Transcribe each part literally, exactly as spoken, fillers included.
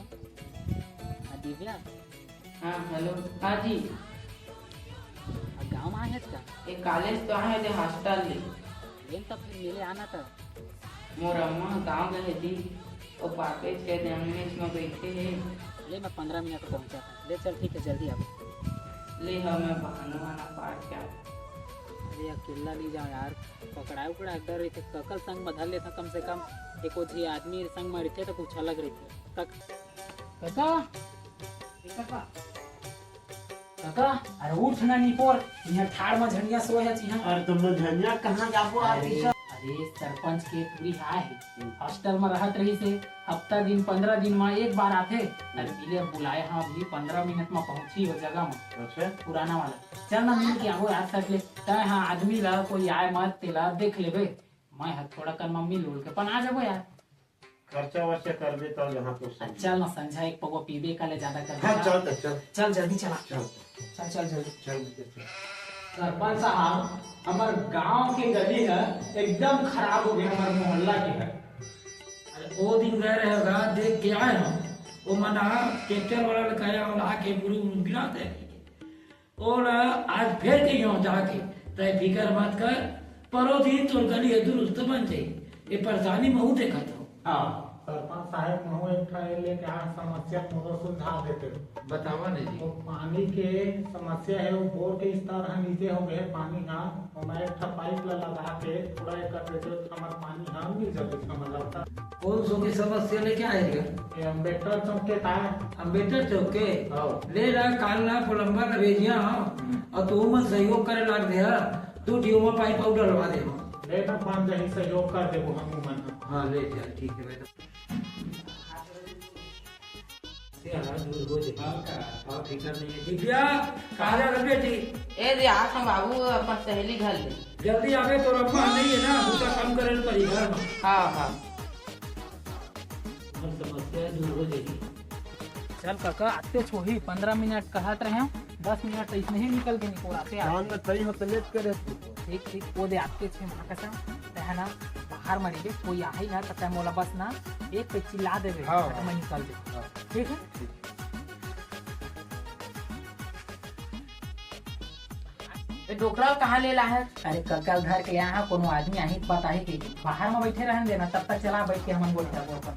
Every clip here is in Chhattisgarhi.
हाँ, दिव्या। हाँ, हेलो। हाँ जी। अब गाँव में आए हस का? ये कॉलेज तो आए हँव, ये हॉस्टल ले। लेन त फिर मिले आना त। मोर अम्मा गाँव गए हे जी, वो पापेच के एम्बुलेंस में बैठे हे। ले, मैं पंद्रह मिनट में पहुँचा था। ले चल, ठीक है, जल्दी आ। ले, हाँ, मैं बहाना वहाना पार क्या। अरे, अकेला नहीं जाओ यार, पकड़ाए उकड़ाए डर रहिथे, ककर संग में धर लेथा कम से कम, एको झी आदमी संग में रहिथे त कुछ अलग रहिथे। कक-, कका, ए कका, कका, अरे उठ ना निपोर, इहाँ ठाड़ म झनिया सोए हे चिहा। अरे तो मझनिया कहाँ जाबो आज अरे, ईसा? अरे सरपंच के टूरी आए हे, हम्म। हॉस्टल म रहत रहिस हे, हफ्ता दिन, पंद्रह दिन म एक बार आथे। अरे हम्म। मिले बुलाए हँव, अभी पंद्रह मिनट म पहुँची वो जगह म। अच्छा। पुराना वाला। चल ना मिल के आबो यार सट ले। तैं हाँ आदमी ला कोई आए मत तेला देख लेबे। मैं ह थोड़ा कन मम्मी लोल के पना जाबो यार। खर्चा वर्चा करबे तब यहाँ तो सब। चल ना संझा एक पौवा पीबे का ले ज्यादा कर हाँ, देना। चल त, चल। चल जल्दी चला। चल। चल, चल जल्दी। चल, चल, चल। सरपंच साहब, हमर गांव के गली है एकदम खराब हो गया, हमर मोहल्ला के है। अरे ओ दिन गए रहे गा, देख के आए हम। ओ मना ट्रैक्टर वाला ले कहे हम ला के बुरी बुरी गिरा दे। ओला आज फेर कहियो जाके, तय फिकर मत कर, परो दिन तोर गली ह दुरुस्त बन जाई। ए परेशानी महू देखत हो। हाँ, सरपंच साहब, महू एक ठा ए लेके आ समस्या मोरो सुलझा देते। बतावा नहीं जी। वो पानी के समस्या है, वो बोर के स्तर है नीचे हो गए पानी का, तो मैं एक ठा पाइप ला लगा के पूरा एक कर देते, तो हमारा पानी हाँ मिल जाते, इसका मतलब था। कौन सो की समस्या लेके आए रे? ये अम्बेडकर चौक के का है? अम्बेडकर चौक के? हाँ। ले ला, काल ला, प्लम्बर ला भेजिया, हाँ। हम्म। और तू मन सहयोग करे लाग दे, हाँ। दू टीम में पाइप आउट डलवा दे, हाँ। ले ना, पाँच जनी सहयोग कर देबो हम मन। हाँ, ले चल, ठीक है भाई। से हाँ, दूर हो जाए। हाँ, का? हाँ, फिकर नहीं है। दिव्या, कहाँ जा रहे बेटी? ए दे, आज हम बाबू अपन सहेली घर ले। जल्दी आवे, तोर अम्मा नहीं है ना, दूसरा काम करे ल परी घर में। हाँ, हाँ। हमर समस्या दूर हो जाही। चल काका, आते छोही, पंद्रह मिनट कहत रहे, दस मिनट तो इसमें ही निकल के निकोर आते जान आते। में तई हो तो लेट करे तू। ठीक, ठीक, वो दे आते छे माँ कसम, ते है ना, बाहर मरी के कोई आही ना, तो ते मोला बस ना, एक पे चिल्ला देवे, हाँ, तो मैं निकल दे। हाँ। ठीक है? ठीक। ए, डोकरा ल कहाँ ले ला है? अरे, कका ल धर के ले आए हँव, कोनो आदमी आही त बताही कहिके। बाहर म बइठे रहन देना, तब तक चला बइठ के हमन गोठियाबो अपन।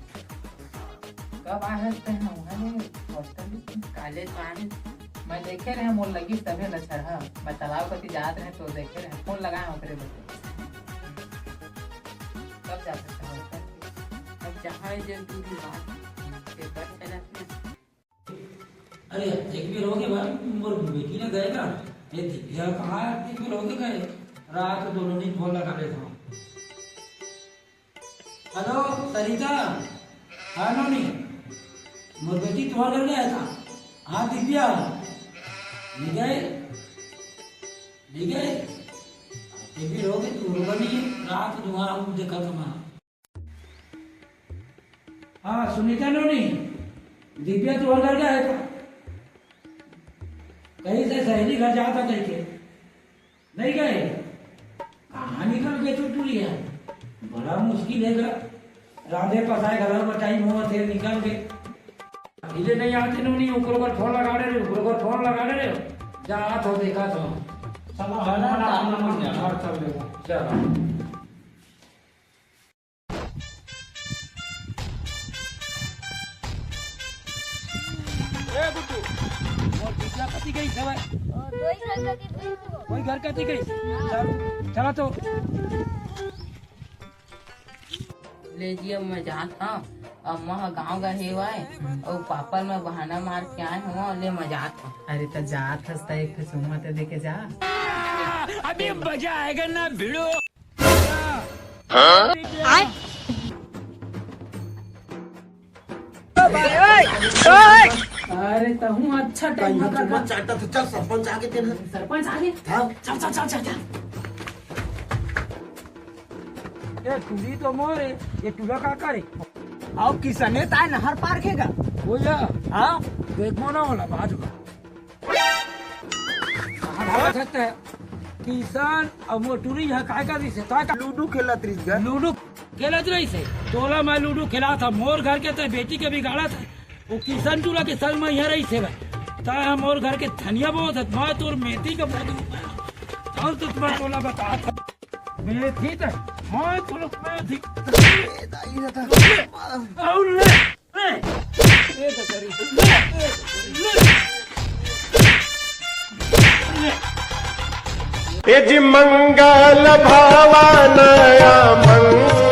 कब आए हस तैं ह उहाँ ले, हॉस्टल ले? काले तो आए। मैं देखे रहे, मोर लगिस तभे ल छरहा। मैं तालाब कति जात रहे तो देखे रहे, फोन लगाए ओकरे बर। कब जा सकता हूँ? अब जहाँ जरूरी बात, पेपर चलत ना। अरे, एक बेर होगे भाई, मोर बेटी ना गए ना, ये दिव्या कहाँ है? एक बेर होगे गए, रात दोनों दिन फोन लगा लेता हूँ। हेलो, सरिता। हाँ, नोनी, मोर बेटी तुम्हारे घर गया था। हाँ, दिव्या, नहीं गए, नहीं गए। एक बेर होगे, तू रोगा नहीं, रात तुम्हारा हम देखा तुम्हारा। हाँ, सुनीता नोनी, दिव्या तो घर गए था। कहीं से सहेली घर जाता कहीं के। नहीं गए? कहाँ निकल गए तू टुरी है? बड़ा मुश्किल है गा। रांधे पसाए घर बटाई मुँह से निकल गए। अभी ले नहीं आते नोनी, ओकरो पर फोन लगा दे रहे, ओकरो पर फोन लगा दे रहे। जा, आ तो देखा तो। चलो, चलो, हाँ, चलो, हाँ, चलो, चलो। चलो। ए गुड्डू, मोर बिटिया कति गई हवय? कोई घर कति गई। कोई घर कति गई? चल, चला तो। ले जी, अब मैं जात हँव। अम्मा ह गाँव गए हेवय, अउ पापा ल मैं बहाना मार के आए हँव, ले मैं जात हँव। अरे, त जात हस त एक ठो चुम्मा ते दे के जा। अभी मजा आएगा ना भिड़ो। हाँ? अरे, तहूँ अच्छा टाइम कहीं पर चुम्मा कर। चाटा तो चल, सरपंच आगे तेरे। सरपंच आगे? हाँ। चल, चल, चल, चल, चल। ए, टूरी तो मोर हे, ये टूरा का करे? अउ किसने ताय नहर पार खेगा? वो या? हाँ? देखो ना वाला बाजू का। कहाँ भागत है? किसान अउ मोर टूरी यहाँ काय कर रही से? काय का? लूडो खेलत रहिस गा। लूडो खेलत रहिस हे? तोला मैं लूडो खेलात हँव, मोर घर के तो बेटी के बिगाड़त हस। वो किशन चूल्हा के संग में यहाँ रही से भाई। तय हम और घर के धनिया बहुत है, मैं तोर मेथी का बहुत। चल तो तुम्हारा टोला बता था। मेथी तो मैं तो लोग मेथी। और ले, ले। ये तो करी। ले, ले, ले। ए जी मंगल भवन या मंगल